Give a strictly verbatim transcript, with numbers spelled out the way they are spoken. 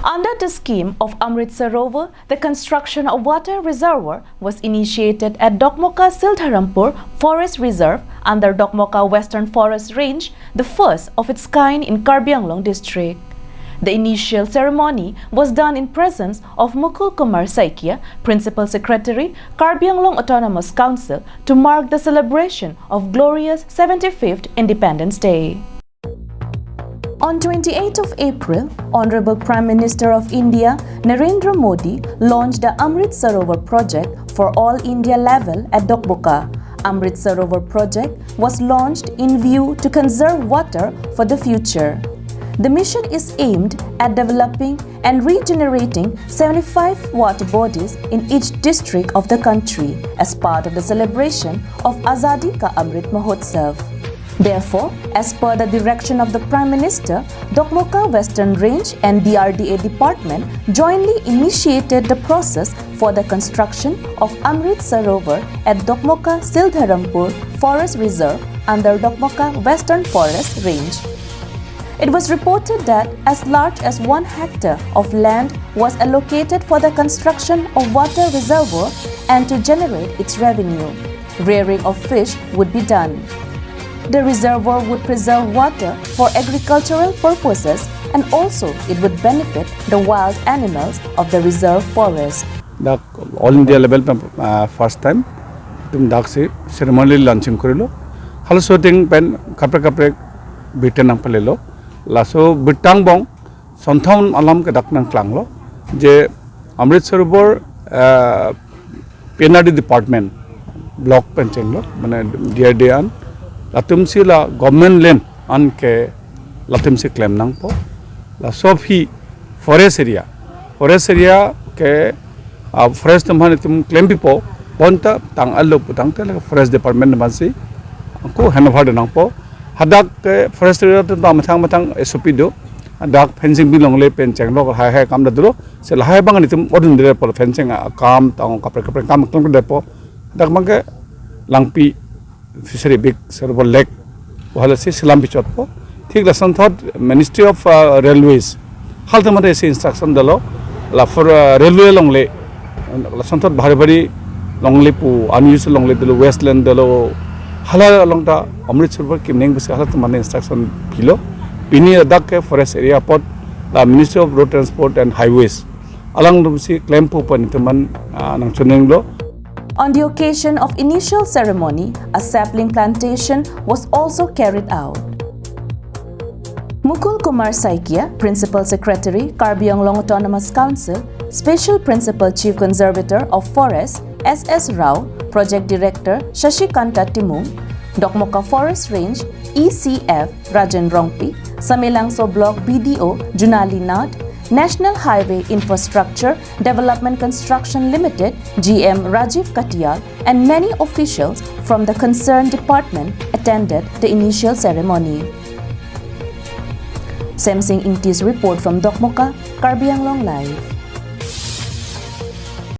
Under the scheme of Amrit Sarovar, the construction of water reservoir was initiated at Dokmoka Sildharampur Forest Reserve under Dokmoka Western Forest Range, the first of its kind in Karbi Anglong district. The initial ceremony was done in presence of Mukul Kumar Saikia, Principal Secretary, Karbi Anglong Autonomous Council, to mark the celebration of glorious seventy-fifth Independence Day. On twenty-eighth of April, Honorable Prime Minister of India Narendra Modi launched the Amrit Sarovar project for all India level at Dokmoka. Amrit Sarovar project was launched in view to conserve water for the future. The mission is aimed at developing and regenerating seventy-five water bodies in each district of the country as part of the celebration of Azadi Ka Amrit Mahotsav. Therefore, as per the direction of the Prime Minister, Dokmoka Western Range and D R D A department jointly initiated the process for the construction of Amrit Sarovar at Dokmoka Sildharampur Forest Reserve under Dokmoka Western Forest Range. It was reported that as large as one hectare of land was allocated for the construction of water reservoir and to generate its revenue. Rearing of fish would be done. The reservoir would preserve water for agricultural purposes and also it would benefit the wild animals of the reserve forest. Dak all India level pen, ah, first time itum dak si ceremony launching korilo. Halaso atheng pen kaprek kaprek birta nangpalelo. Laso birta angbong sonthom alam ke dak nangklanglo je Amrit Sarovar, ah, P N R D department, block pen chenglo, mane D R D A an, latum si la government land an ke latum si klem nangpo. Laso aphi forest area, forest area ke, ah, forest atum aphan itum klempipo, bonta tang alo putangte la forest department atum aphan si ako handover de nangpo. Hadak ke forest area atum ta methang methang S O P do. Hadak fencing bi longle pen chenglo, lahai lahai akam ta dolo. Si lahai abang nelitum odun dere pol fencing akam, tang kaprek kaprek akam klem depo. Hadak abang ke Langpi fishery big, Sarovar lake, hala si selam bichotpo. Thik lasonthot Ministry of, uh, Railways, halatum aphan si instruction dolo, la for, uh, railway longle, lasonthot bhari bhari longle pu, unused longle dolo, waste land dolo, hala along ta Amrit Sarovar kimning pusi halatum aphan instruction pilo. Pini ladak ke forest area apot la Ministry of Road Transport and Highways alangtum si klempo pu nelitum aphan, ah, nangchoninglo. On the occasion of initial ceremony, a sapling plantation was also carried out. Mukul Kumar Saikia, Principal Secretary, Karbi Anglong Autonomous Council, Special Principal Chief Conservator of Forest, S S Rao, Project Director, Shashikanta Timung, Dokmoka Forest Range, E C F, Rajen Rongpi, Samelangso Block B D O, Junali Nath, National Highway Infrastructure Development Construction Limited, G M Rajiv Katial, and many officials from the concerned department attended the initial ceremony. Semsing Ingti's report from Dokmoka, Karbi Anglong Live.